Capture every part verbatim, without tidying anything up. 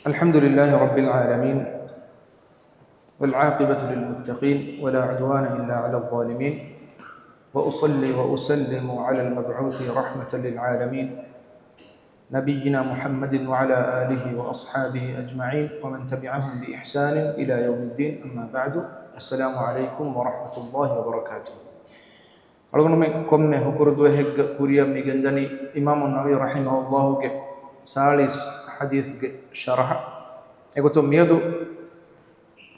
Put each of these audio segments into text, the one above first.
الحمد لله رب العالمين، والعاقبة للمتقين، ولا عدوان إلا على الظالمين، وأصلي وأسلم على المبعوث رحمة للعالمين، نبينا محمد وعلى آله وأصحابه أجمعين، ومن تبعهم بإحسان إلى يوم الدين، أما بعد. السلام عليكم ورحمة الله وبركاته. އަޅުގަނޑުމެން ކޮންމެ ހުކުރު ދުވަހެއްގަ ކުރިއަށް މި ގެންދަނީ އިމާމު ނަވަވީ ރަޙިމަހުﷲގެ ސާޅީސް ޙަދީޘްގެ ޝަރަޙަ. އެގޮތުން މިއަދު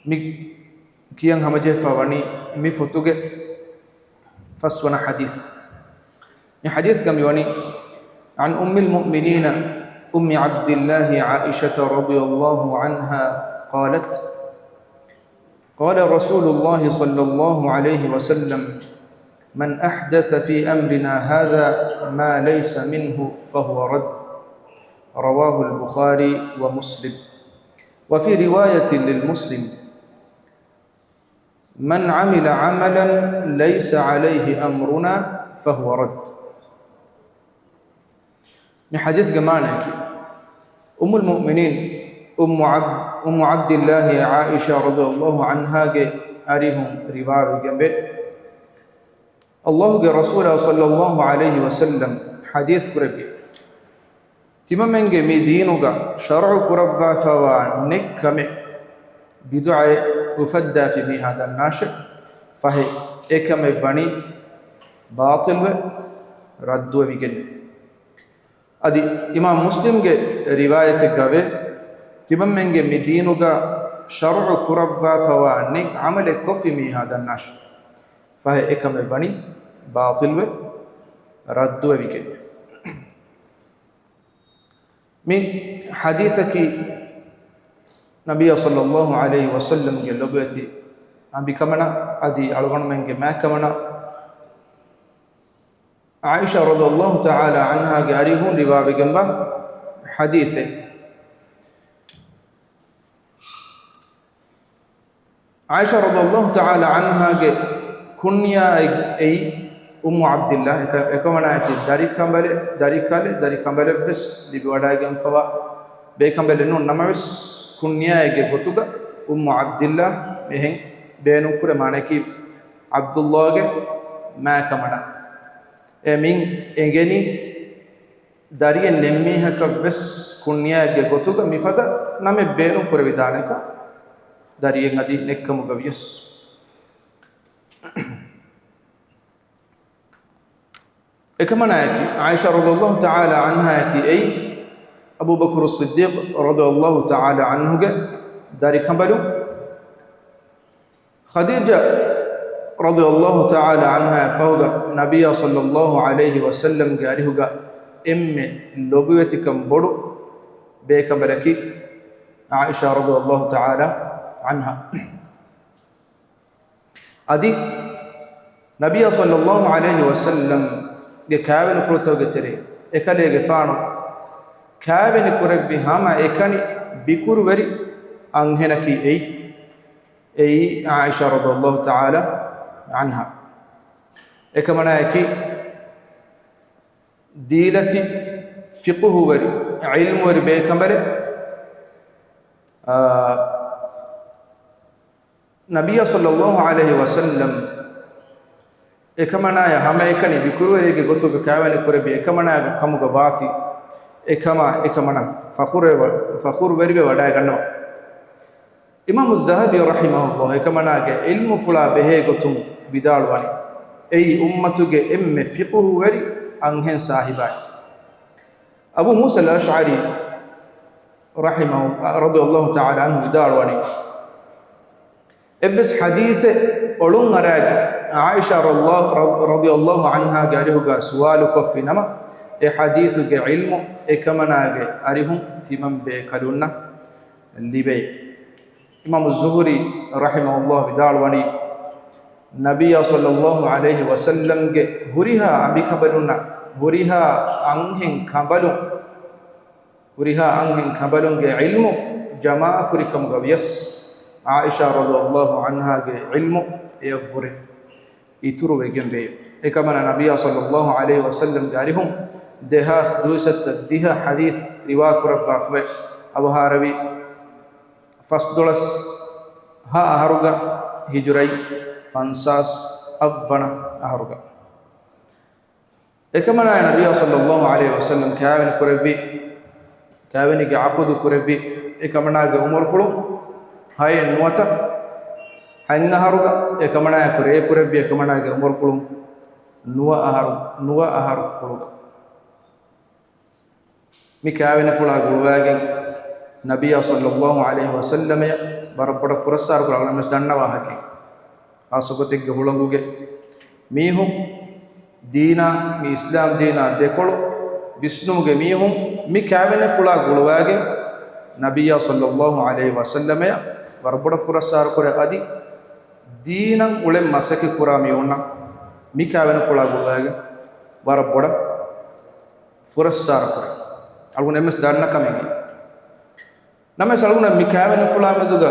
މި ކިޔަން ހަމަޖެހިފަ ވަނީ މި ފޮތުގެ ފަސްވަނަ ޙަދީޘް. މި ޙަދީޘްގަ މިވަނީ، عن أم المؤمنين أم عبد الله عائشة رضي الله عنها قالت، قال رسول الله صلى الله عليه وسلم، من أحدث في أمرنا هذا ما ليس منه فهو رد. رواه البخاري ومسلم. وفي رواية للمسلم، من عمل عملا ليس عليه أمرنا فهو رد. މި ޙަދީޘްގެ މާނައަކީ، އުއްމުލް މުއުމިނީން އުއްމު ޢަބް-، އުއްމު ޢަބްދިއްލާހި ޢާއިޝާ ރަޟިޔަﷲ ޢަންހާގެ އަރިހުން ރިވާވެގެންވޭ، ﷲގެ ރަސޫލާ ޞައްލަﷲ ޢަލައިހި ވަސައްލަމް ޙަދީޘް ކުރެއްވި، ތިމަންމެންގެ މި ދީނުގަ ޝަރުޢު ކުރައްވާފަވާ ނެތް ކަމެއް، ބިދުޢައެއް އުފައްދާފި މީހާ ދަންނާށެ، ފަހެ އެކަމެއް ވަނީ ބާޠިލްވެ ރައްދުވެވިގެން. އަދި އިމާމް މުސްލިމްގެ ރިވާޔަތެއްގަވޭ، ތިމަންމެންގެ މި ދީނުގަ ޝަރުޢު ކުރައްވާފަވާ ނެތް ޢަމަލެއް ކޮށްފި މީހާ ދަންނާށެ، ފަހެ އެކަމެއް ވަނީ ބާޠިލްވެ ރައްދުވެވިގެން. މި ޙަދީޘަކީ ނަބިއްޔާ ޞައްލަﷲ ޢަލައިހި ވަސައްލަމްގެ ލޮބުވެތި އަނބިކަމަނާ އަދި އަޅުގަނޑުމެންގެ މާތްކަމަނާ ޢާއިޝާ ރަޟިޔަﷲ ތަޢާލާ ޢަންހާގެ އަރިހުން ރިވާވެގެންވާ ޙަދީޘެއް. ޢާއިޝާ ރަޟިޔަﷲ ތަޢާލާ ޢަންހާގެ ކުންޔާއެއް އެއީ އުއްމު ޢަބްދިއްލާ، އެކަ-، އެކަމަނާއަކީ ދަރިކަނބަލެއް، ދަރިކަލެއް، ދަރިކަނބަލެއްވެސް ލިބިވަޑައިގެންފަވާ ބޭކަނބަލެއް ނޫން. ނަމަވެސް ކުންޔާއެއްގެ ގޮތުގަ އުއްމު ޢަބްދިއްލާ މިހެން ބޭނުންކުރޭ، މާނައަކީ ޢަބްދުﷲގެ މާތްކަމަނާ. އެ މިން އެނގެނީ ދަރިއެއް ނެތްމީހަކަށްވެސް ކުންޔާއެއްގެ ގޮތުގަ މިފަދަ ނަމެއް ބޭނުން ކުރެވިދާނެކަން، ދަރިއެއް އަދި ނެތްކަމުގަ ވިޔަސް. އެކަމަނާއަކީ، ޢާއިޝާ ރަޟިޔަﷲ ތަޢާލާ ޢަންހާއަކީ އެއީ އަބޫބަކުރު ޞިއްދީޤް ރަޟިޔަﷲ ތަޢާލާ ޢަންހުގެ ދަރިކަނބަލުން. ޚަދީޖާ ރަޟިޔަﷲ ތަޢާލާ ޢަންހާ ފަހުގަ ނަބިއްޔާ ޞައްލަﷲ ޢަލައިހި ވަސައްލަމްގެ އަރިހުގަ އެންމެ ލޮބުވެތިކަން ބޮޑު ބޭކަނބަލަކީ ޢާއިޝާ ރަޟިޔަﷲ ތަޢާލާ ޢަންހާ. އަދި ނަބިއްޔާ ޞައްލަﷲ ޢަލައިހި ވަސައްލަމްގެ ކާވެނިފުޅުތަކުގެ ތެރެއިން އެކަލޭގެފާނު ކާވެނި ކުރެއްވި ހަމައެކަނި ބިކުރުވެރި އަންހެނަކީ އެއީ، އެއީ ޢާއިޝާ ރަޟިޔަﷲ ތަޢާލާ ޢަންހާ. އެކަމަނާއަކީ، ދީލަތި ފިޤުހުވެރި، ޢިލްމުވެރި ބޭކަނބަލެއް، އާ، ނަބިއްޔާ ޞައްލަﷲ ޢަލައިހި ވަސައްލަމް އެކަމަނާޔަށް ހަމައެކަނި ބިކުރުވެރިއެއްގެ ގޮތުގަ ކާވެނި ކުރެއްވި އެކަމަނާގެ ކަމުގަ ވާތީ، އެކަމާ އެކަމަނާ ފަޚުރުވެ-، ފަޚުރުވެރިވެ ވަޑައިގަންނަވާ. އިމާމު ޛަހަބީ ރަޙިމަހުﷲ އެކަމަނާގެ ޢިލްމުފުޅާ ބެހޭ ގޮތުން ވިދާޅުވަނީ، އެއީ އުއްމަތުގެ އެންމެ ފިޤުހުވެރި އަންހެން ސާހިބާއި. އަބޫ މޫސަލް އަޝްޢަރީ ރަޙިމަހު، ރަޟިޔަﷲ ތަޢާލާ ޢަންހު ވިދާޅުވަނީ، އެއްވެސް ޙަދީޘެއް އޮޅުން އަރާގެން ޢާއިޝާ ރަ-، ރަ-، ރަޟިޔަﷲ ޢަންހާގެ އަރިހުގަ ސުވާލު ކޮށްފި ނަމަ، އެ ޙަދީޘުގެ ޢިލްމު އެކަމަނާގެ އަރިހުން ތިމަން ބޭކަލުންނަށް ލިބޭ. އިމާމު ޒުހުރީ ރަޙިމަހުﷲ ވިދާޅުވަނީ، ނަބިއްޔާ ޞައްލަﷲ ޢަލައިހި ވަސައްލަމްގެ ހުރިހާ އަނބިކަނބަލުންނަށް، ހުރިހާ އަންހެން ކަނބަލުން، ހުރިހާ އަންހެން ކަނބަލުންގެ ޢިލްމު ޖަމާކުރިކަމުގަ ވިޔަސް، ޢާއިޝާ ރަޟިޔަﷲ ޢަންހާގެ ޢިލްމު އެޔަށްވުރެ އިތުރުވެގެންވޭ. އެކަމަނާ ނަބިއްޔާ ޞައްލަﷲ ޢަލައިހި ވަސައްލަމްގެ އަރިހުން ދެހާސް ދުއިސައްތަ ދިހަ ޙަދީޘް ރިވާކުރައްވާފަވޭ. އަވަހާރަވީ، ފަސްދޮޅަސް ހަ އަހަރުގަ ހިޖުރައި ފަންސާސް އަށްވަނަ އަހަރުގަ. އެކަމަނާއި ނަބިއްޔާ ޞައްލައްލާހު ޢަލައިހި ވަސައްލަމް ކާވެނި ކުރެއްވި، ކާވެނީގެ ޢަޤުދު ކުރެއްވި އެކަމަނާގެ އުމުރުފުޅު ހައެއް ނުވަތަ ހަތް އަހަރުގަ، އެކަމަނާއާ ކުރެ އެ ކުރެއްވި އެކަމަނާގެ އުމުރުފުޅު ނުވަ އަހަރު، ނުވަ އަހަރުފުޅުގަ. މި ކާވެނިފުޅާ ގުޅުވާގެން ނަބިއްޔާ ޞައްލައްލާހު ޢަލައިހި ވަސައްލަމަޔަށް ވަރަށް ބޮޑަށް ފުރައްސާރަ ކުރާ އަޅުގަނޑު ދަންނަ ވާހަކައެއް. ޚާއްޞަ ގޮތެއްގެ ހުޅަނގުގެ މީހުން ދީނާ، މި އިސްލާމް ދީނާ ދެކޮޅު ވިސްނުމުގެ މީހުން މި ކާވެނިފުޅާ ގުޅުވާގެން ނަބިއްޔާ ޞައްލައްލާހު ޢަލައިހި ވަސައްލަމަޔަށް ވަރަށް ބޮޑަށް ފުރައްސާރަ ކުރޭ. އަދި ދީނަށް އުޅެން މަސައްކަތް ކުރާ މީހުންނަށް މި ކާވެނިފުޅާ ގުޅުވާގެން ވަރަށް ބޮޑަށް ފުރައްސާރަ ކުރޭ. އަޅުގަނޑު އެންމެސް ދަންނަ ކަމެއް. ނަމަވެސް އަޅުގަނޑަށް މި ކާވެނިފުޅާ މެދުގަ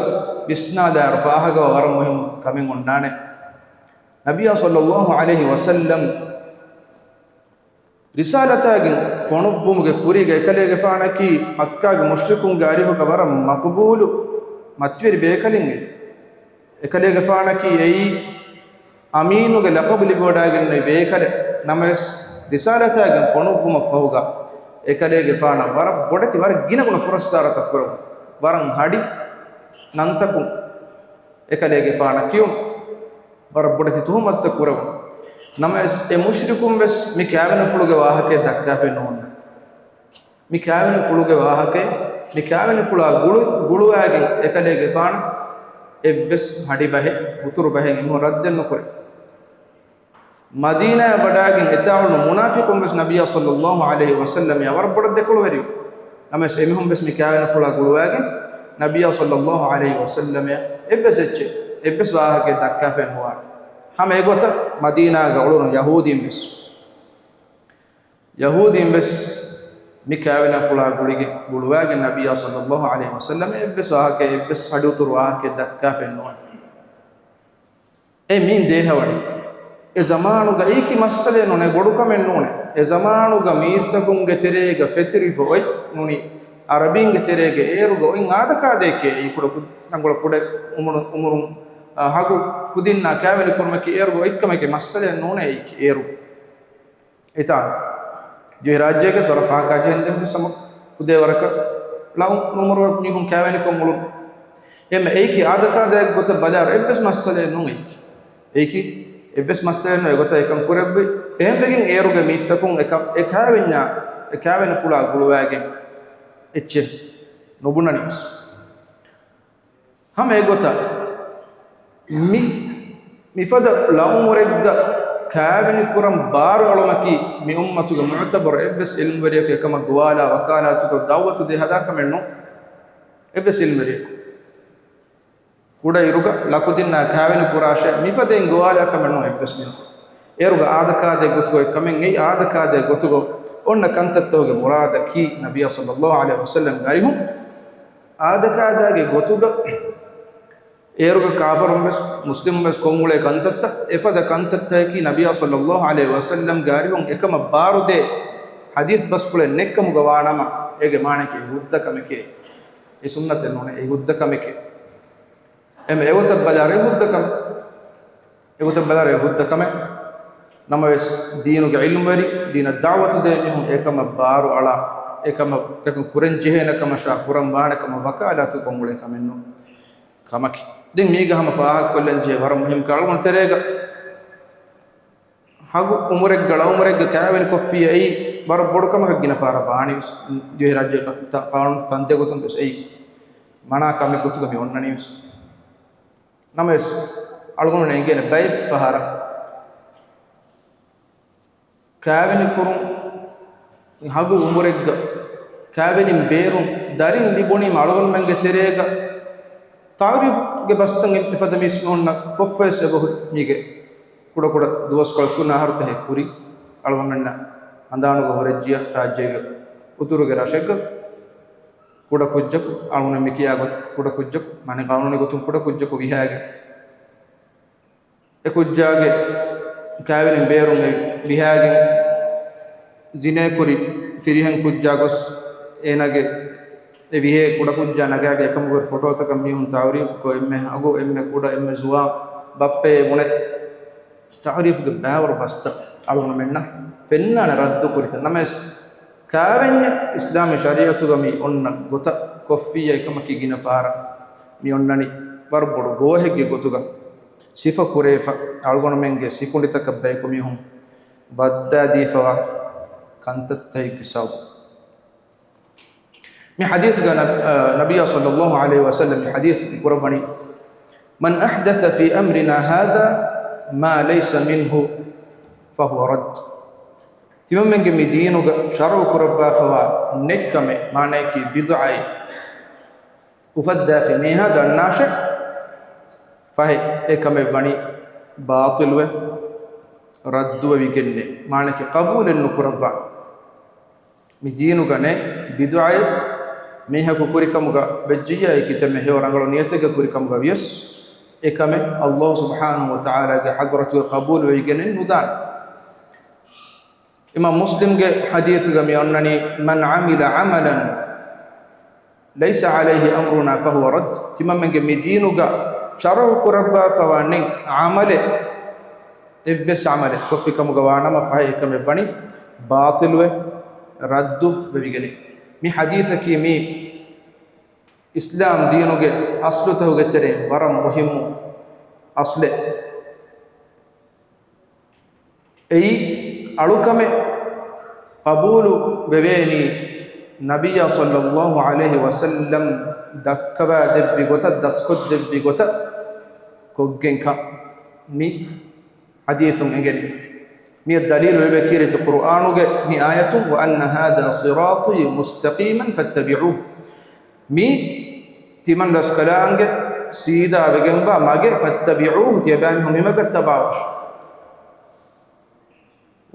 ވިސްނާލާއިރު ފާހަގަވާ ވަރަށް މުހިއްމު ކަމެއް އޮންނާނެ. ނަބިއްޔާ ޞައްލައްލާހު ޢަލައިހި ވަސައްލަމް ރިސާލަތާގެން ފޮނުއްވުމުގެ ކުރީގަ އެކަލޭގެފާނަކީ މައްކާގެ މުޝްރިކުންގެ އަރިހުގަ ވަރަށް މަޤުބޫލު މަތިވެރި ބޭކަލެއް. އެކަލޭގެފާނަކީ އެއީ އަމީނުގެ ލަޤަބު ލިބިވަޑައިގެންނެވި ބޭކަލެއް. ނަމަވެސް، ރިސާލަތާގެން ފޮނުއްވުމަށްފަހުގަ އެކަލޭގެފާނަށް ވަރަށް ބޮޑެތި، ވަރަށް ގިނަގުނަ ފުރައްސާރަތައް ކުރެވުނު، ވަރަށް ހަޑި ނަންތަކުން އެކަލޭގެފާނަށް ކިޔުނު، ވަރަށް ބޮޑެތި ތުހުމަތުތައް ކުރެވުނު. ނަމަވެސް، އެ މުޝްރިކުން ވެސް މި ކާވެނިފުޅުގެ ވާހަކައެއް ދައްކާފައެއް ނޫން. މި ކާވެނިފުޅުގެ ވާހަކައެއް، މި ކާވެނިފުޅާ ގުޅު-، ގުޅުވާގެން އެކަލޭގެފާނަށް އެއްވެސް ހަޑިބަހެއް، އުތުރު ބަހެއް އެމީހުން ރައްދެއް ނުކުރޭ. މަދީނާއަށް ވަޑައިގެން އެތާ އުޅުނު މުނާފިޤުން ވެސް ނަބިއްޔާ ޞައްލައްލާހު ޢަލައިހި ވަސައްލަމަށް ވަރަށް ބޮޑަށް ދެކޮޅުވެރިވި. ނަމަވެސް، އެމީހުން ވެސް މި ކާވެނިފުޅާ ގުޅުވާގެން ނަބިއްޔާ ޞައްލައްލާހު ޢަލައިހި ވަސައްލަމަށް އެއްވެސް އެއްޗެއް، އެއްވެސް ވާހަކައެއް ދައްކާފައެއް ނުވާނެ. ހަމަ އެގޮތަށް މަދީނާގަ އުޅުނު ޔަހޫދީން ވެސް، ޔަހޫދީން ވެސް މި ކާވެނިފުޅާ ގުޅިގެން، ގުޅުވާގެން ނަބިއްޔާ ޞައްލައްލާހު ޢަލައިހި ވަސައްލަމަށް އެއްވެސް ވާހަކައެއް، އެއްވެސް ހަޑި އުތުރު ވާހަކައެއް ދައްކާފައެއް ނުވާނެ. އެ މީން ދޭހަވަނީ، އެ ޒަމާނުގަ އެއީކީ މައްސަލައެއް ނޫނޭ، ބޮޑު ކަމެއް ނޫނޭ. އެ ޒަމާނުގަ މީސްތަކުންގެ ތެރޭގަ ފެތުރިފަ އޮތް ނޫނީ، ޢަރަބީންގެ ތެރޭގަ އޭރުގަ އޮތް އާދަކާދައެކޭ އެއީ. ކުޑަ ކު-، ތަންކޮޅެއް ކުޑަ އުމުރު-، އުމުރުން، އަ، ހަގު ކުދިންނާ ކާވެނި ކުރުމަކީ އޭރުގަ އޮތް ކަމެކޭ، މައްސަލައެއް ނޫނޭ އެއީކީ އޭރު. އެތާނގަ ދިވެހި ރާއްޖޭގެ ސޮރަ ފަހަކާ ޖެހެންދެން ވެސް ހަމަ ކުދޭ ވަރަކަށް ޅަ އު-، އުމުރު މީހުން ކާވެނިކޮށް އުޅުނު. އެހެން އެއީކީ އާދަކާދައެއް ގޮތަށް ބަލާއިރު އެއްވެސް މައްސަލައެއް ނޫން އެއީކީ. އެއީކީ އެއްވެސް މައްސަލައެއް ނޫން އެގޮތަށް އެކަން ކުރެއްވި. އެހެންވެގެން އޭރުގެ މީސްތަކުން އެ ކާ-، އެ ކާވެންޏާ، އެ ކާވެނިފުޅާ ގުޅުވާގެން އެއްޗެއް ނުބުނަނީ ވެސް. ހަމަ އެގޮތަށް މި، މިފަދަ ޅަ އުމުރެއްގަ ކާވެނި ކުރަން ބާރު އަޅުމަކީ މި އުއްމަތުގެ މުޢުތަބަރު އެއްވެސް ޢިލްމުވެރިޔަކު އެކަމަށް ގޮވާލާ ވަކާލާތުކޮށް ދަޢުވަތު ދޭ ހަދާ ކަމެއް ނޫން. އެއްވެސް ޢިލްމުވެރިޔަކު ކުޑަ އިރުގަ ޅަ ކުދިންނާ ކާވެނި ކުރާށޭ މިފަދައިން ގޮވާލާ ކަމެއް ނޫން އެއްވެސް މީހަކު. އޭރުގަ އާދަކާދައެއް ގޮތުގަ އޮތް ކަމެއް ނެތް. އާދަކާދައެއް ގޮތުގަ އޮންނަ ކަންތައްތަކުގެ މުރާދަކީ ނަބިއްޔާ ޞައްލައްލާހު ޢަލައިހި ވަސައްލަމްގެ އަރިހުން އާދަކާދައިގެ ގޮތުގަ އޭރުގަ ކާފަރުން ވެސް މުސްލިމުން ވެސް ކޮށްއުޅޭ ކަންތައްތައް، އެފަދަ ކަންތައްތަކަކީ ނަބިއްޔާ ޞައްލައްލާހު ޢަލައިހި ވަސައްލަމްގެ އަރިހުން އެކަމަށް ބާރުދޭ ޙަދީޘް ބަސްފުޅެއް ނެތްކަމުގަ ވާނަމަ، އޭގެ މާނައަކީ ހުއްދަ ކަމެކޭ. އެ ސުންނަތެއް ނޫނޭ، އެ ހުއްދަ ކަމެކޭ. އެމެ އެގޮތަށް ބަލާއިރު އެ ހުއްދަ ކަމެއް. އެގޮތަށް ބަލާއިރު އެ ހުއްދަ ކަމެއް. ނަމަވެސް، ދީނުގެ ޢިލްމުވެރި، ދީނަށް ދަޢުވަތު ދޭ މީހުން އެކަމަށް ބާރު އަޅާ، އެކަމަށް އެކަން ކުރަން ޖެހޭނެ ކަމަށާ ކުރަން ވާނެ ކަމަށް ވަކާލާތު ކޮށްއުޅޭ ކަމެއް ނޫން ކަމަކީ. ދެން މީގަ ހަމަ ފާހަގަކޮށްލަން ޖެހޭ ވަރަށް މުހިންމު ކަންކަން ތެރޭގަ ހަގު އުމުރެއްގަ ޅަ އުމުރެއްގަ ކާވެނި ކޮށްފިއްޔާ އެއީ ވަރަށް ބޮޑު ކަމަކަށް ގިނަ ފަހަރަށް ވާނީ ވެސް. ދިވެހިރާއްޖޭގަ ތަ-، ޤާނޫނު ތަންތަން ގޮތުން ވެސް އެއީ މަނާ ކަމެއް ގޮތުގަ މި އޮންނަނީ ވެސް. ނަމަވެސް، އަޅުގަނޑު އެނގޭނެ ބައެއް ފަހަރަށް ކާވެނި ކުރުން ހަގު އުމުރެއްގަ ކާވެނިން ބޭރުން ދަރިން ލިބުނީމަ އަޅުގަނޑުމެންގެ ތެރޭގަ ތަޢުރީފުގެ ބަސްތައް އެފަދަ މީސްމީހުންނަށް ކޮށްފަވެސް އެބަހުރި. މީގެ ކުޑަކުޑަ ދުވަސްކޮޅަކުން އަހަރުތަކެއް ކުރިން އަޅުގަނޑުމެންނަށް ހަނދާނުގަ ހުރެއްޖިޔަ ރާއްޖޭގެ އުތުރުގެ ރަށެއްގަ ކުޑަ ކުއްޖަކު، އަޅުގަނޑު މި ކިޔާ ގޮތަށް ކުޑަ ކުއްޖަކު، މާނަ ޤާނޫނީ ގޮތުން ކުޑަ ކުއްޖަކު ވިހާގެން، އެ ކުއްޖާގެ ކާވެނިން ބޭރުން އެ ވިހާގެން ޒިނޭކުރި ފިރިހެން ކުއްޖާ ގޮސް އޭނާގެ އެ ވިހޭ ކުޑަކުއްޖާ ނަގާގެ އެކަމުގެ ފޮޓޯތަކަށް މީހުން ތަޢުރީފުކޮށް، އެންމެ އަގު، އެންމެ ކުޑަ، އެންމެ ޒުވާން، ބައްޕައޭ ބުނެ، ތަޢުރީފުގެ ބައިވަރު ބަސްތައް އަޅުގަނޑުމެންނަށް ފެންނާނެ ރައްދު ކުރިތަން. ނަމަވެސް، ކާވެންޏެއް އިސްލާމީ ޝަރީޢަތުގަ މި އޮންނަ ގޮތަށް ކޮށްފިއްޔާ އެކަމަކީ ގިނަ ފަހަރަށް މި އޮންނަނީ ވަރަށް ބޮޑު ގޯހެއްގެ ގޮތުގަ ސިފަ ކުރެވިފަ، އަޅުގަނޑުމެންގެ ސިކުނޑިތަކަށް ބަޔަކު މީހުން ވައްދާދީފަވާ ކަންތައްތަކެއްގެ ސަބަބުން. މި ޙަދީޘްގަ ނަބި-، އަ، ނަބިއްޔާ ޞައްލައްލާހު ޢަލައިހި ވަސައްލަމް މި ޙަދީޘް ކުރައްވަނީ، "من أحدث في أمرنا هذا ما ليس منه فهو رد." ތިމަންމެންގެ މި ދީނުގަ ޝަރުޢު ކުރައްވާފަވާ ނެތްކަމެއް، މާނަޔަކީ ބިދުޢައެއް އުފައްދާފި މީހާ ދަންނާށޭ، ފަހެ އެ ކަމެއް ވަނީ ބާޠިލުވެ، ރައްދުވެވިގެންނޭ، މާނަޔަކީ ޤަބޫލެއް ނުކުރައްވާނެ. މި ދީނުގަ ނެތް ބިދުޢައެއް، މީހަކު ކުރިކަމުގަ ވެއްޖިއްޔާ އެކި ތެމެ ހެޔޮ ރަނގަޅު ނިޔަތެއްގެ ކުރިކަމުގަ ވިޔަސް، އެ ކަމެއް ﷲ ސުބްޙާނަހޫ ވަތަޢާލާގެ ޙަޟްރަތުގަ ޤަބޫލުވެވިގެނެއް ނުދާނެ. އިމާމް މުސްލިމްގެ ޙަދީޘްގަ މި އޮންނަނީ، "من عمل عملا ليس عليه أمرنا فهو رد." ތިމަންމެންގެ މި ދީނުގަ ޝަރުޢު ކުރައްވާފަވާ ނެތް ޢަމަލެއް، އެއްވެސް ޢަމަލެއް ކޮށްފި ކަމުގަ ވާނަމަ، ފަހެ އެކަމެއް ވަނީ ބާޠިލުވެ، ރައްދު ވެވިގެން. މި ޙަދީޘަކީ މި އިސްލާމް ދީނުގެ އަޞްލުތަކުގެ ތެރެއިން ވަރަށް މުހިއްމު އަޞްލެއް. އެއީ، އަޅުކަމެއް ޤަބޫލު ވެވޭނީ، ނަބިއްޔާ ޞައްލައްލާހު ޢަލައިހި ވަސައްލަމް ދައްކަވާ ދެއްވި ގޮތަށް، ދަސްކޮށްދެއްވި ގޮތަށް ކޮށްގެންކަން މި ޙަދީޘުން އެނގެނީ. މިއަށް ދަލީލު އެބަ ކީރިތި ޤުރުއާނުގެ މި އާޔަތުން، "وأن هذا صراطي مستقيما فاتبعوه." މީ ތިމަން ރަސްކަލާނގެ ސީދާ ވެގެންވާ މަގެއް، "فاتبعوه" ތިޔަބައިމީހުން މިމަގަށް ތަބާވާށި.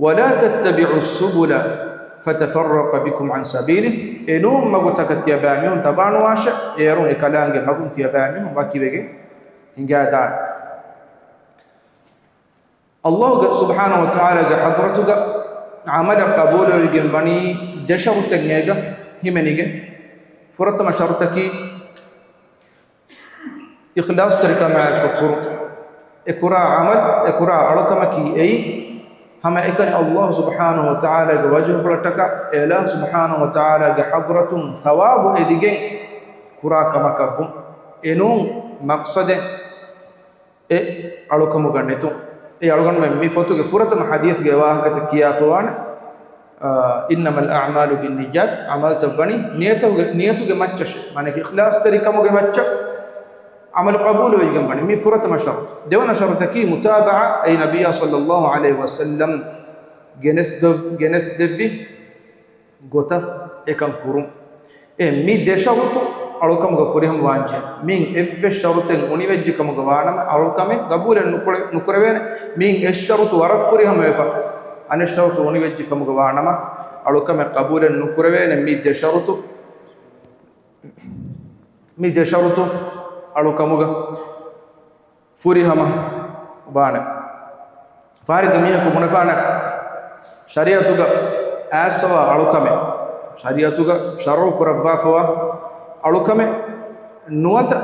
"ولا تتبعوا السبل فتفرق بكم عن سبيله." އެނޫން މަގުތަކަށް ތިޔަބައިމީހުން ތަބާނުވާށޭ، އޭރުން އެކަލާނގެ މަގުން ތިޔަބައިމީހުން ވަކިވެގެން ހިނގާދާނެ. ﷲ ގެ ސުބްޙާނަހޫ ވަތަޢާލާގެ ޙަޟްރަތުގަ ޢަމަލަށް ޤަބޫލުވެވިގެން ވަނީ ދެ ޝަރުޠެއް އޭގަ ހިމެނިގެން. ފުރަތަމަ ޝަރުޠަކީ އިޚްލާޞްތެރިކަމާއެކު ކުރުން. އެ ކުރާ ޢަމަލު، އެ ކުރާ އަޅުކަމަކީ އެއީ، ހަމައެކަނި ﷲ ސުބްޙާނަހޫ ވަތަޢާލާގެ ވަޖްހުފުޅަށްޓަކާ، އެ އިލާހު ސުބްޙާނަހޫ ވަތަޢާލާގެ ޙަޟްރަތުން ޘަވާބު އެދިގެން ކުރާ ކަމަކަށްވުން. އެނޫން މަޤްޞަދެއް އެ އަޅުކަމުގަ ނެތުން. އެ އަޅުގަނޑުމެން މި ފޮތުގެ ފުރަތަމަ ޙަދީޘްގެ ވާހަކަތައް ކިޔާފަވާނެ، އާ، "إنما الأعمال بالنيات." ޢަމަލުތައް ވަނީ ނިޔަތުގެ، ނިޔަތުގެ މައްޗަށޭ. މާނައަކީ އިޚްލާޞްތެރިކަމުގެ މައްޗަށް ޢަމަލު ޤަބޫލުވެވިގެން ވަނީ. މީ ފުރަތަމަ ޝަރުޠު. ދެވަނަ ޝަރުޠަކީ މުތާބަޢާ، އެއީ ނަބިއްޔާ ޞައްލައްލާހު ޢަލައިހި ވަސައްލަމް ގެނެސްދޮ-، ގެނެސްދެއްވި ގޮތަށް އެކަން ކުރުން. އެ މި ދެ ޝަރުޠު އަޅުކަމުގަ ފުރިހަމަ ވާންޖެހޭ. މިން އެއްވެސް ޝަރުޠެއް އުނިވެއްޖެ ކަމުގަ ވާނަމަ، އަޅުކަމެއް ޤަބޫލެއް ނުކުރެ-، ނުކުރެވޭނެ. މިން އެއް ޝަރުޠު ވަރަށް ފުރިހަމަ ވެފަ، އަނެއް ޝަރުޠު އުނިވެއްޖެ ކަމުގަ ވާނަމަ، އަޅުކަމެއް ޤަބޫލެއް ނުކުރެވޭނެ. މި ދެ ޝަރުޠު، މި ދެ ޝަރުޠު އަޅުކަމުގަ ފުރިހަމަ ވާނެ. ފާރިގަ މީހަކު ބުނެފާނެ، ޝަރީޢަތުގަ އައިސްފަވާ އަޅުކަމެއް، ޝަރީޢަތުގަ ޝަރުޢު ކުރައްވާފަވާ އަޅުކަމެއް ނުވަތަ،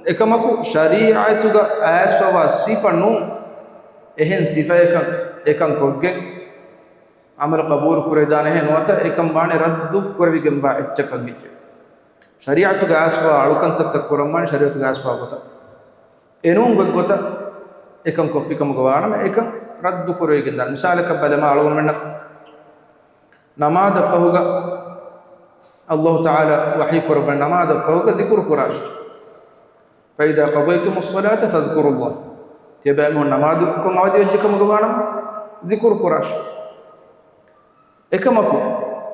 އެކަމަކު ޝަރީޢަތުގަ އައިސްފަވާ ސިފަ ނޫން. އެހެން ސިފައަކަށް އެކަން ކޮށްގެން ޢަމަލު ޤަބޫލު ކުރެވިދާނެހެން ނުވަތަ އެކަން ވާނެ ރައްދު ކުރެވިގެންވާ އެއްޗަކަށް ހެއްޔެ؟ ޝަރީޢަތުގަ އައިސްފަވާ އަޅުކަންތައްތައް ކުރަންވާނެ ޝަރީޢަތުގަ އައިސްފަވާ ގޮތަށް. އެނޫން ގޮތްގޮތަށް އެކަން ކޮށްފިކަމުގަ ވާނަމަ، އެކަން ރައްދު ކުރެވިގެން ދާނެ. މިސާލަކަށް ބަލަމާ، އަޅުގަނޑުމެންނަށް ނަމާދަށް ފަހުގަ ﷲ ތަޢާލާ ވަޙީ ކުރައްވަނީ، ނަމާދަށް ފަހުގަ ޛިކުރު ކުރާށޭ. "فإذا قضيتم الصلاة فاذكروا الله." ތިޔަބައިމީހުން ނަމާދު ކޮށް އަވަދިވެއްޖެ ކަމުގަ ވާނަމަ، ޛިކުރު ކުރާށޭ. އެކަމަކު،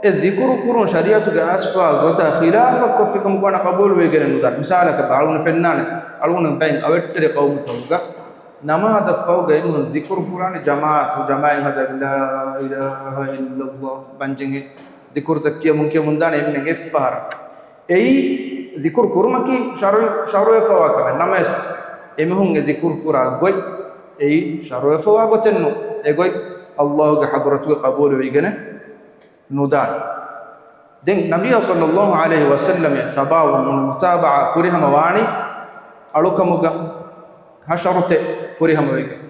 އެ ޛިކުރު ކުރުން ޝަރީޢަތުގެ އައިސްފަވާ ގޮތާ ޚިލާފަށް ކޮށްފިކަމަކު ވާނަ ޤަބޫލުވެވިގެނެއް ނުދާނެ. މިސާލަކަށް އަޅުގަނޑު ފެންނާނެ، އަޅުގަނޑު ބައިން އަވެއްޓެރި ޤައުމުތަކުގަ ނަމާދަށް ފަހުގަ އެމީހުން ޛިކުރު ކުރާނެ ޖަމާޢަތު، ޖަމާޢަތް ހަދާގެން، "لا إله إلا الله" ބަންޖެހޭ ޛިކުރުތައް ކިޔަމުން ކިޔަމުން ދާނެ އެންމެން އެއްފަހަރަށް. އެއީ ޛިކުރު ކުރުމަކީ ޝަރުޢު-، ޝަރުޢުވެފަވާ ކަމެއް. ނަމަވެސް، އެމީހުން އެ ޛިކުރު ކުރާ ގޮތް އެއީ ޝަރުޢުވެފަވާ ގޮތެއް ނޫން. އެ ގޮތް ﷲ ގެ ޙަޟްރަތުގަ ޤަބޫލުވެވިގެނެއް ނުދާނެ. ދެން ނަބިއްޔާ ޞައްލައްލާހު ޢަލައިހި ވަސައްލަމަށް ތަބާވުމުން މުތާބަޢާ ފުރިހަމަވާނީ އަޅުކަމުގަ ހަ ޝަރުޠެއް ފުރިހަމަވެގެން.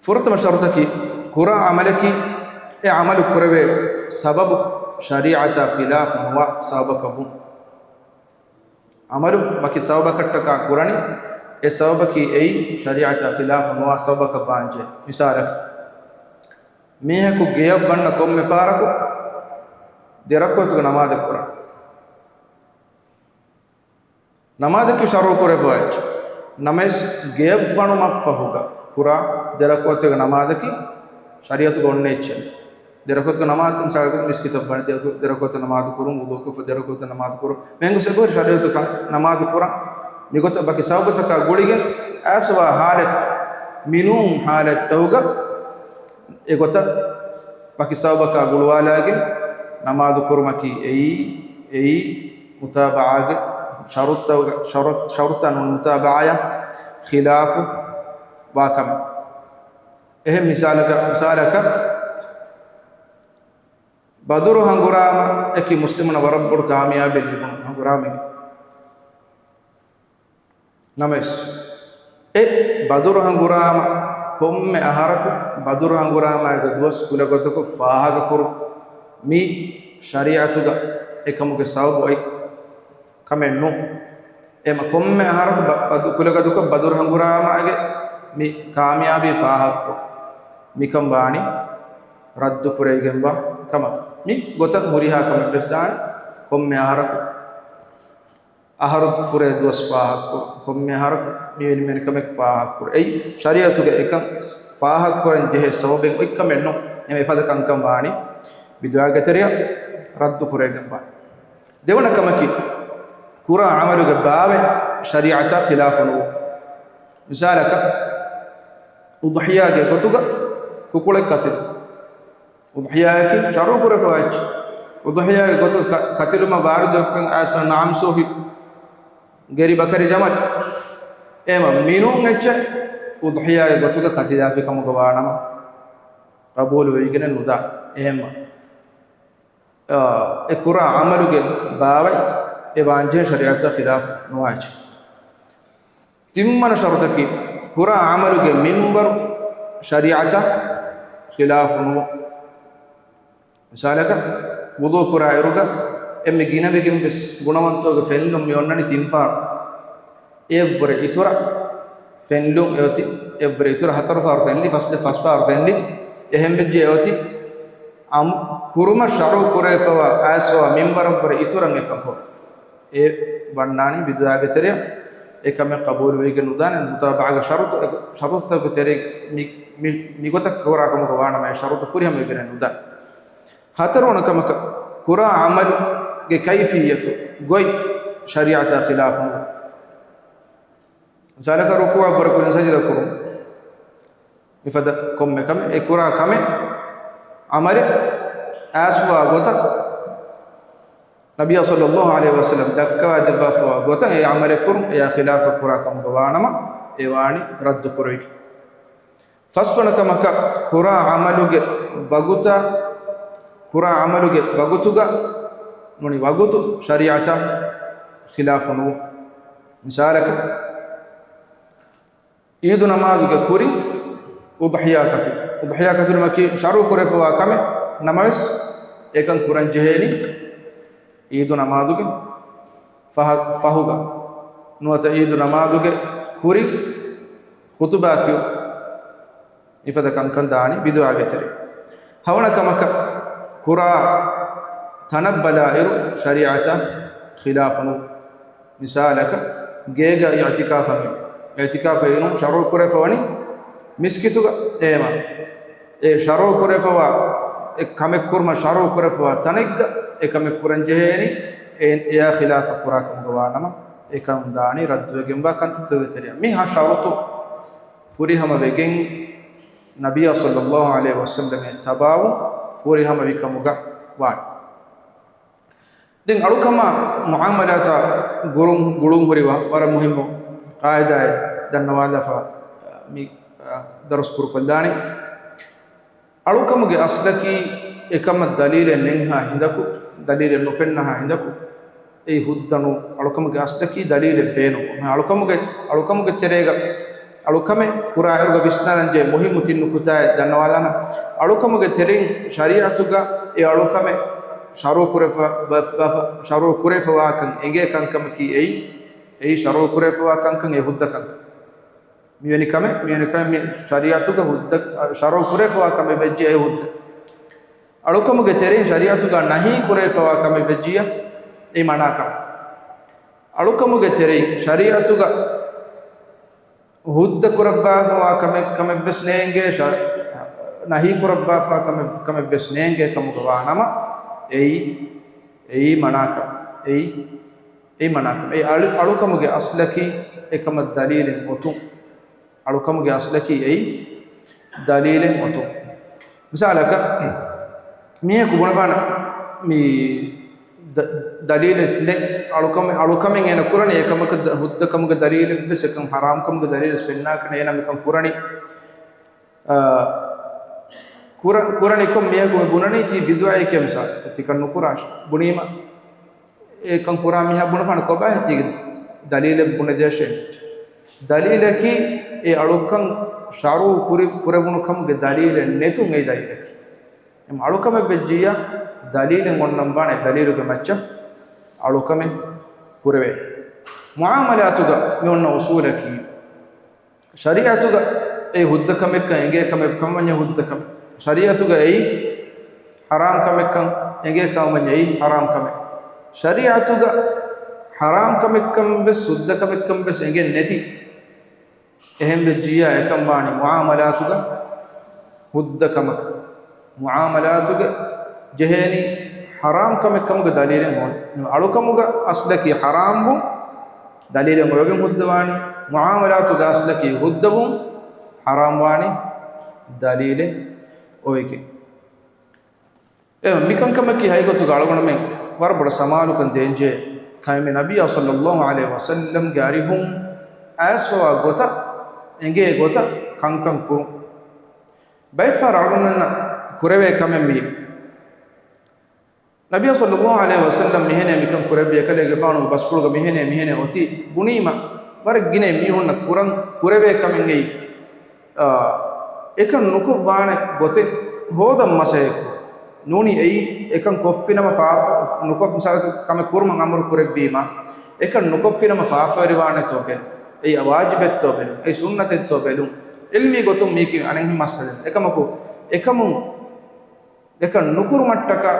ފުރަތަމަ ޝަރުޠަކީ، ކުރާ ޢަމަލަކީ އެ ޢަމަލު ކުރެވޭ ސަބަބު ޝަރީޢަތާ ޚިލާފު ނުވާ ސަބަބަކަށް ވުން. ޢަމަލު ވަކި ސަބަބަކަށްޓަކާ ކުރަނީ، އެ ސަބަބަކީ އެއީ ޝަރީޢަތާ ޚިލާފު ނުވާ ސަބަބަކަށް ވާންޖެހޭ. މިސާލަކަށް، މީހަކު ގެޔަށް ވަންނަ ކޮންމެ ފަހަރަކު ދެ ރަކުޢަތުގެ ނަމާދެއް ކުރާ. ނަމާދަކީ ޝަރުޢު ކުރެފަވާ އެއްޗެއް. ނަމަވެސް ގެޔަށް ވަނުމަށްފަހުގަ ކުރާ ދެ ރަކުޢަތުގެ ނަމާދަކީ ޝަރީޢަތުގަ އޮންނަ އެއްޗެއް. ދެ ރަކުޢަތުގެ ނަމާދު، މިސާލަކަށް މިސްކިތަށް ވަނީ ދެ ރަކުޢަތު ނަމާދު ކުރުން، ވުޟޫކޮށްފަ ދެ ރަކުޢަތު ނަމާދު ކުރުން. މިހެން ގޮސް އެބަހުރި ޝަރީޢަތުގަ ނަމާދު ކުރަން. މިގޮތަށް ވަކި ސަބަބުތަކާ ގުޅިގެން އައިސްވާ ޙާލަތް، މިނޫން ޙާލަތްތަކުގަ އެގޮތަށް ވަކި ސަބަބަކާ ގުޅުވާލާގެން ނަމާދު ކުރުމަކީ އެއީ، އެއީ މުތާބަޢާގެ ޝަރުޠުތަކުގަ، ޝަރު-، ޝަރުޠަން މުތާބަޢާޔަށް ޚިލާފު ވާ ކަމެއް. އެހެން މިސާލަކަށް، މިސާލަކަށް، ބަދުރު ހަނގުރާމައަކީ މުސްލިމުންނަށް ވަރަށް ބޮޑު ކާމިޔާބެއް ލިބުނު ހަނގުރާމައެއް. ނަމަވެސް، އެ ބަދުރު ހަނގުރާމަ ކޮންމެ އަހަރަކު ބަދުރު ހަނގުރާމައިގެ ދުވަސް ކުލަގަދަކޮށް ފާހަގަކުރު މީ ޝަރީޢަތުގަ އެކަމުގެ ސަބަބު އޮތް ކަމެއް ނޫން. އެމަ ކޮންމެ އަހަރަކު ބަ-، ބަދު-، ކުލަގަދަކޮށް ބަދުރު ހަނގުރާމައިގެ މި ކާމިޔާބީ ފާހަގަކޮށް މިކަން ވާނީ ރައްދު ކުރެވިގެންވާ ކަމަކަށް. މި ގޮތަށް ހުރިހާ ކަމެއްވެސް ދާނެ ކޮންމެ އަހަރަކު އަހަރު ފުރޭ ދުވަސް ފާހަގަކުރު، ކޮންމެ އަހަރަކު މިވެނި މިވެނި ކަމެއް ފާހަގަކުރު. އެއީ ޝަރީޢަތުގެ އެކަން ފާހަގަކުރަން ޖެހޭ ސަބަބެއް އޮތް ކަމެއް ނޫން. އެމަ އެފަދަ ކަންކަން ވާނީ ބިދުޢާގެ ތެރެއަށް ރައްދު ކުރެވިގެން ވާނީ. ދެވަނަ ކަމަކީ، ކުރާ ޢަމަލުގެ ބާވަތް ޝަރީޢަތާ ޚިލާފު ނުވުން. މިސާލަކަށް، އުޟްޙިޔާގެ ގޮތުގަ ކުކުޅެއް ކަތިލު. އުޟްޙިޔާއަކީ ޝަރުޢު ކުރެފަވާ އެއްޗެއް. އުޟްޙިޔާގެ ގޮތުގަ ކަ-، ކަތިލުމަށް ވާރިދުވެފަ އައިސް ނަޢަމް ސޫފި ގެރި ބަކަރި ޖަމަލް. އެހެމަ މިނޫން އެއްޗެއް އުޟްޙިޔާގެ ގޮތުގަ ކަތިލާފި ކަމުގަ ވާނަމަ، ޤަބޫލު ވެވިގެނެއް ނުދާނެ. އެހެމަ، އާ، އެ ކުރާ ޢަމަލުގެ ބާވަތް އެ ވާންޖެހޭ ޝަރީޢަތާ ޚިލާފު ނުވާ އެއްޗެއް. ތިންވަނަ ޝަރުޠަކީ، ކުރާ ޢަމަލުގެ މިންވަރު ޝަރީޢަތާ ޚިލާފު ނުވުން. މިސާލަކަށް، ވުޟޫ ކުރާ އިރުގަ އެންމެ ގިނަވެގެން ވެސް ގުނަވަންތޯގެ ފެންލުން މި އޮންނަނީ ތިން ފަހަރު. އެއަށްވުރެ އިތުރަށް ފެންލުން އެއޮތީ، އެއަށްވުރެ އިތުރަށް ހަތަރު ފަހަރު ފެންލި، ފަސް ފަސް ފަހަރު ފެންލި، އެހެންވެއްޖެ އެއޮތީ އަމް ކުރުމަށް ޝަރުޢު ކުރެވިފަވާ އައިސްވާ މިންވަރަށްވުރެ އިތުރަށް އެކަން ކޮށްފަ. އެ ވަންނާނީ ބިދުޢާގެ ތެރެއަށް، އެ ކަމެއް ޤަބޫލު ވެވިގެން ނުދާނެ. މުތާބަޢާގެ ޝަރުޠު، ޝަރުޠުތަކުގެ ތެރެއިން މި، މި، މިގޮތަށް ކުރާ ކަމުގަ ވާނަމަ، އެ ޝަރުޠު ފުރިހަމަވެގެން ނުދާނެ. ހަތަރުވަނަ ކަމަކަށް، ކުރާ ޢަމަލުގެ ކައިފިއްޔަތު ގޮތް ޝަރީޢަތާ ޚިލާފު ނުވޭ. މިސާލަކަށް، ރުކޫޢަށްވުރެ ކުރިން ސަޖިދަ ކުރުން. މިފަދަ ކޮންމެ ކަމެއް، އެ ކުރާ ކަމެއް ޢަމަލެއް އައިސްވާ ގޮތަށް، ނަބިއްޔާ ޞައްލައްލާހު ޢަލައިހި ވަސައްލަމް ދައްކަވާ ދެއްވާފަވާ ގޮތަށް އެ ޢަމަލެއް ކުރުން، އެއާ ޚިލާފަށް ކުރާ ކަމުގަ ވާނަމަ، އެ ވާނީ ރައްދު ކުރެވިގެން. ފަސްވަނަ ކަމަކަށް، ކުރާ ޢަމަލުގެ ވަގުތާ، ކުރާ ޢަމަލުގެ ވަގުތުގަ ނޫނީ ވަގުތު ޝަރީޢަތާ ޚިލާފު ނުވުން. މިސާލަކަށް، ޢީދު ނަމާދުގެ ކުރިން އުޟްޙިޔާ ކަތި-، އުޟްޙިޔާ ކަތިލުމަކީ ޝަރުޢު ކުރެފަވާ ކަމެއް ނަމަވެސް، އެކަން ކުރަން ޖެހޭނީ ޢީދު ނަމާދުގެ ފަހަ-، ފަހުގަ. ނުވަތަ ޢީދު ނަމާދުގެ ކުރިން ޚުޠުބާ ކިޔުން. މިފަދަ ކަންކަން ދާނީ ބިދުޢާގެ ތެރެ. ހަވަނަ ކަމަކަށް، ކުރާ ތަނަށް ބަލާއިރު ޝަރީޢަތާ ޚިލާފު ނުވުން. މިސާލަކަށް، ގޭގަ އިޢްތިކާފަށް މި، އިޢްތިކާފަށް އިނުން ޝަރުޢު ކުރެފަވަނީ މިސްކިތުގަ އޭމަ. އެ ޝަރުޢު ކުރެފަވާ، އެ ކަމެއް ކުރުމަށް ޝަރުޢު ކުރެފަވާ ތަނެއްގަ އެ ކަމެއް ކުރަން ޖެހޭނީ، އެ، އެއާ ޚިލާފަށް ކުރާ ކަމުގަ ވާނަމަ، އެކަން ދާނީ ރައްދުވެގެންވާ ކަންތައްތަކުގެ ތެރެއަށް. މި ހަ ޝަރުޠު ފުރިހަމަ ވެގެން، ނަބިއްޔާ ޞައްލައްލާހު ޢަލައިހި ވަސައްލަމަށް ތަބާވުން ފުރިހަމަ ވި ކަމުގަ ވާނެ. ދެން އަޅުކަމާ މުޢާމަލާތާ ގުޅުން، ގުޅުން ހުރި ވަ-، ވަރަށް މުހިއްމު ޤާޢިދާއެއް ދަންނަވާލާފަ މި، އަ، ދަރުސް ކުރުކޮށްލާނީ. އަޅުކަމުގެ އަސްލަކީ އެކަމަށް ދަލީލެއް ނެތްހާ ހިނދަކު، ދަލީލެއް ނުފެންނަހާ ހިނދަކު، އެއީ ހުއްދަ ނޫން. އަޅުކަމުގެ އަސްލަކީ ދަލީލެއް ބޭނުން. އަޅުކަމުގެ، އަޅުކަމުގެ ތެރޭގަ، އަޅުކަމެއް ކުރާ އިރުގަ ވިސްނާލަން ޖެހޭ މުހިއްމު ތިން ނުކުތާއެއް ދަންނަވާލާނަން. އަޅުކަމުގެ ތެރެއިން ޝަރީޢަތުގަ އެ އަޅުކަމެއް ޝަރުޢު ކުރެފަ-، ވަ-، ވަ-، ޝަރުޢު ކުރެފަވާކަން އެނގޭ ކަންކަމަކީ އެއީ، އެއީ ޝަރުޢު ކުރެފަވާ ކަންކަން އެ ހުއްދަ ކަންކަން. މިވެނި ކަމެއް، މިވެނި ކަމެއް މި ޝަރީޢަތުގަ ހުއްދަ، ޝަރުޢު ކުރެފަވާ ކަމެއް ވެއްޖެ އެ ހުއްދަ. އަޅުކަމުގެ ތެރެއިން ޝަރީޢަތުގަ ނަހީ ކުރެފަވާ ކަމެއް ވެއްޖިއްޔާ އެ މަނާކަން. އަޅުކަމުގެ ތެރެއިން ޝަރީޢަތުގަ ހުއްދަ ކުރައްވާފަވާ ކަމެއް، ކަމެއްވެސް ނޭނގޭ، ޝަ-، ނަހީ ކުރައްވާފަ ކަމެއް، ކަމެއްވެސް ނޭނގޭ ކަމުގަ ވާނަމަ، އެއީ، އެއީ މަނާކަން. އެއީ، އެއީ މަނާކަން. އެ އަޅު-، އަޅުކަމުގެ އަސްލަކީ އެކަމަށް ދަލީލެއް އޮތުން. އަޅުކަމުގެ އަސްލަކީ އެއީ ދަލީލެއް އޮތުން. މިސާލަކަށް، މީހަކު ބުނެފާނަ މި ދ-، ދަލީލެއް ނެތް އަޅުކަމެއް، އަޅުކަމެއް އޭނަ ކުރަނީ އެކަމަކަށް ދަ-، ހުއްދަކަމުގެ ދަލީލެއްވެސް އެކަން ހަރާމްކަމުގެ ދަލީލެއް ފެންނާކަށް އޭނަ މިކަން ކުރަނީ. އާ، ކުރަ-، ކުރަނިކޮށް މީހަކު މި ބުނަނީ ތީ ބިދުޢައެކޭ މިސާލަކަށް ތިކަން ނުކުރާށި. ބުނީމަ އެކަން ކުރާ މީހާ ބުނެފާނަ ކޮބާހޭ ތީގެ ދަލީލެއް ބުނެދޭށޭ. ދަލީލަކީ އެ އަޅުކަން ޝަރުޢު ކުރި-، ކުރެވުނު ކަމުގެ ދަލީލެއް ނެތުން އެއީ ދަލީލަކީ. އެމް އަޅުކަމެއް ވެއްޖިއްޔާ ދަލީލެއް އޮންނަން ވާނެ، ދަލީލުގެ މައްޗަށް އަޅުކަމެއް ކުރެވޭ. މުޢާމަލާތުގަ މި އޮންނަ އުޞޫލަކީ، ޝަރީޢަތުގަ އެ ހުއްދަ ކަމެއްކަން އެނގޭ ކަމެއް ކަމަށް ވަންޏާ ހުއްދަ ކަމެއް. ޝަރީޢަތުގަ އެއީ ޙަރާމް ކަމެއްކަން އެނގޭ ކަމަށް ވަންޏާ އެއީ ޙަރާމް ކަމެއް. ޝަރީޢަތުގަ ޙަރާމް ކަމެއްކަން ވެސް ހުއްދަ ކަމެއްކަން ވެސް އެނގެން ނެތި. އެހެން ވެއްޖިއްޔާ އެކަން ވާނީ މުޢާމަލާތުގަ ހުއްދަ ކަމަކަށް. މުޢާމަލާތުގަ ޖެހޭނީ ޙަރާމް ކަމެއް ކަމުގެ ދަލީލެއް ހޯދަން. އަޅުކަމުގަ އަސްލަކީ ޙަރާމް ވުން، ދަލީލެއް އޮވެގެން ހުއްދަ ވާނީ. މުޢާމަލާތުގަ އަސްލަކީ ހުއްދަ ވުން، ޙަރާމް ވާނީ ދަލީލެއް އޮވެގެން. އެ މިކަންކަމަކީ ހަގީގަތުގަ އަޅުގަނޑުމެން ވަރަށް ބޮޑަށް ސަމާލުކަން ދޭންޖެހޭ ކަމެއް. ނަބިއްޔާ ޞައްލައްލާހު ޢަލައިހި ވަސައްލަމްގެ އަރިހުން އައިސްފަވާ ގޮތަށް، އެނގޭ ގޮތަށް ކަންކަން ކުރުން. ބައެއްފަހަރު އަޅުގަނޑުމެންނަށް ކުރެވޭ ކަމެއް މީ. ނަބިއްޔާ ޞައްލައްލާހު ޢަލައިހި ވަސައްލަމް މިހެނޭ މިކަން ކުރެއްވި، އެކަލޭގެފާނުގެ ބަސްފުޅުގަ މިހެނޭ މިހެނޭ އޮތީ ބުނީމަ، ވަރަށް ގިނަ މީހުންނަށް ކުރަން ކުރެވޭ ކަމެއް އެއީ، އާ، އެކަން ނުކޮށް ވާނެ ގޮތެއް ހޯދަން މަސައްކަތް ނޫނީ. އެއީ އެކަން ކޮށްފިނަމަ ފާފަ ނުކޮށް، މިސާލަކަށް ކަމެއް ކުރުމަށް އަމުރު ކުރެއްވީމަ، އެކަން ނުކޮށްފިނަމަ ފާފަވެރިވާނެތޯ ބެލުން. އެއީ ވާޖިބެއްތޯ ބެލުން. އެއީ ސުންނަތެއްތޯ ބެލުން. ޢިލްމީ ގޮތުން މީކީ އަނެއްހެން މައްސަލައެއް. އެކަމަކު، އެކަމުން އެކަން ނުކުރުމަށްޓަކާ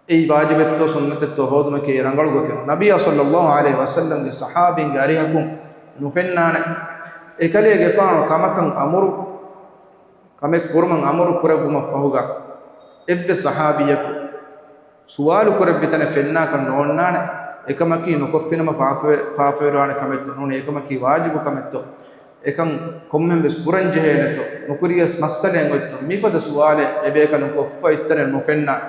އެއީ ވާޖިބެއްތޯ ސުންނަތެއްތޯ ހޯދުމަކީ ރަނގަޅު ގޮތެއް. ނަބިއްޔާ ޞައްލައްލާހު ޢަލައިހި ވަސައްލަމްގެ ޞަޙާބީންގެ އަރިހަކުން ނުފެންނާނެ އެކަލޭގެފާނު ކަމަކަށް އަމުރު، ކަމެއް ކުރުމަށް އަމުރު ކުރެއްވުމަށް ފަހުގަ އެއްވެސް ޞަޙާބީއަކު ސުވާލު ކުރެއްވި ތަނެއް ފެންނާކަށް ނޯންނާނެ. އެކަމަކީ ނުކޮށްފިނަމަ ފާފަވެ-، ފާފަވެރިވާނެ ކަމެއްތޯ ނޫނީ، އެކަމަކީ ވާޖިބު ކަމެއްތޯ، އެކަން ކޮންމެން ވެސް ކުރަން ޖެހޭނެތޯ، ނުކުރިޔަސް މައްސަލައެއް އޮތްތޯ، މިފަދަ ސުވާލެއް އެބޭކަލުން ކޮށްފަ އިތުރެއް ނުފެންނާނެ.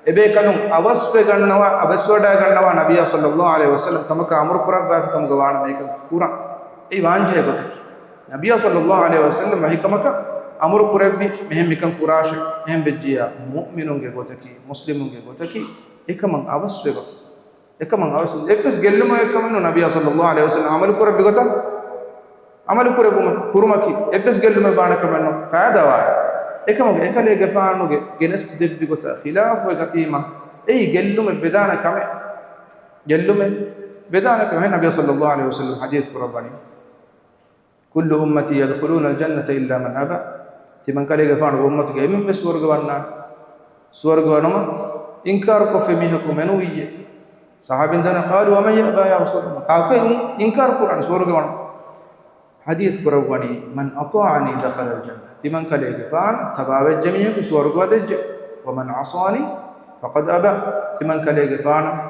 އެބޭކަލުން އަވަސްވެގަންނަވާ، އަވަސްވެވަޑައިގަންނަވާ ނަބިއްޔާ ޞައްލައްލާހު ޢަލައިހި ވަސައްލަމް ކަމަކަށް އަމުރު ކުރައްވާފި ކަމުގަ ވާނަމަ އެކަން ކުރަން. އެއީ ވާންޖެހޭ ގޮތަކީ. ނަބިއްޔާ ޞައްލައްލާހު ޢަލައިހި ވަސައްލަމް ވަޙީ ކަމަކަށް އަމުރު ކުރެއްވި މިހެން މިކަން ކުރާށޭ. އެހެން ވެއްޖިއްޔާ މުއުމިނުންގެ ގޮތަކީ، މުސްލިމުންގެ ގޮތަކީ އެކަމަށް އަވަސްވެ ގޮތަށް. އެކަމަށް އަވަސް އެއްވެސް ގެއްލުމެއް ކަމެއް ނޫން. ނަބިއްޔާ ޞައްލައްލާހު ޢަލައިހި ވަސައްލަމް ޢަމަލު ކުރެއްވި ގޮތަށް ޢަމަލު ކުރެއްވުމަށް ކުރުމަކީ އެއްވެސް ގެއްލުމެއް ވާނެ ކަމެއް ނޫން. ފައިދާ ވާނެ. އެކަމަކު އެކަލޭގެފާނުގެ ގެނެސް ދެއްވި ގޮތަށް ޚިލާފުވެ ގަތީމަ، އެއީ ގެއްލުމެއް ވެދާނެ ކަމެއް. ގެއްލުމެއް ވެދާނެ ކަމެއް. ނަބިއްޔާ ޞައްލައްލާހު ޢަލައިހި ވަސައްލަމް ޙަދީޘް ކުރައްވަނީ، كل أمتي يدخلون الجنة إلا من أبى. ތިމަން ކަލޭގެފާނުގެ އުއްމަތުގެ އެންމެން ވެސް ސުވަރުގެ ވަންނާނެ. ސުވަރުގެ ވަނުމަށް އިންކާރު ކޮށްފި މީހަކު މެނުވިއްޔޭ. ޞަޙާބީން ދަންނަ، قالوا ومن يأبى يا رسول الله؟ ކާކު އިން-، އިންކާރު ކުރާނެ ސުވަރުގެ ވަނުމަށް؟ ޙަދީޘް ކުރައްވަނީ، من أطاعني دخل الجنة. ތިމަން ކަލޭގެފާނަށް ތަބާވެއްޖެ މީހަކު ސުވަރުގެ ވަދެއްޖެ. ومن عصاني فقد أبى. ތިމަން ކަލޭގެފާނަށް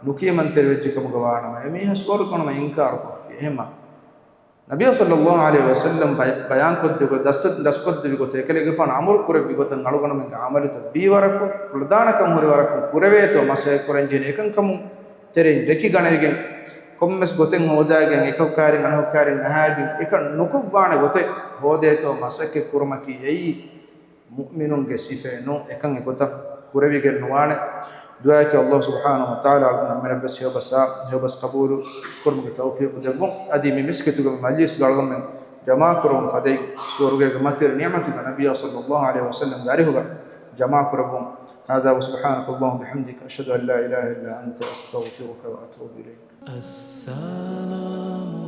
ނުކިޔަމަންތެރިވެއްޖެ ކަމުގަ ވާނަމަ، އެމީހާ ސުވަރުގެ ވަނުމަށް އިންކާރު ކޮށްފި. އެހެންމަ ނަބިއްޔާ ޞައްލައްލާހު ޢަލައިހި ވަސައްލަމް ބަޔާ-، ބަޔާންކޮށްދެއްވި ގޮތް، ދަސް-، ދަސްކޮށްދެއްވި ގޮތަށް އެކަލޭގެފާނު އަމުރު ކުރެއްވި ގޮތަށް އަޅުގަނޑުމެންގެ ޢަމަލުތައް ވީވަރަކުން، ކުޅަދާނަކަން ހުރިވަރަކުން ކުރެވޭތޯ މަސައްކަތް ކުރަންޖެހޭނެ އެކަންކަމުން ތެރެއިން ރެކިގަނެގެން، ކޮންމެސް ގޮތެއް ހޯދާގެން، އެކަކު ކާރިން އަނެކަކު ކާރިން އަހާގެން، އެކަން ނުކޮށްވާނެ ގޮތެއް ހޯދޭތޯ މަސައްކަތް ކުރުމަކީ އެއީ މުއުމިނުންގެ ސިފައެއް ނޫން، އެކަން އެގޮތަށް ކުރެވިގެން ނުވާނެ. ދުޢާއަކީ ﷲ ސުބްޙާނަހޫ ވަތަޢާލާ އަޅުގަނޑު ހަމައަށްވެސް ހެޔޮބަސް، ހެޔޮބަސް ޤަބޫލު ކުރުމުގެ ތައުފީޤު ދެއްވުން. އަދި މި މިސްކިތުގެ މަޖްލިސްގަ އަޅުގަނޑުމެން ޖަމާކުރަވުން ފަދައިން ސުވަރުގޭގެ މަތިވެރި ނިޢުމަތުގެ ނަބިއްޔާ ޞައްލައްލާހު ޢަލައިހި ވަސައްލަމްގެ އަރިހުގަ ޖަމާކުރައްވުން. هذا وسبحانك اللهم وبحمدك، أشهد أن لا إله إلا أنت، أستغفرك وأتوب إليك. السلام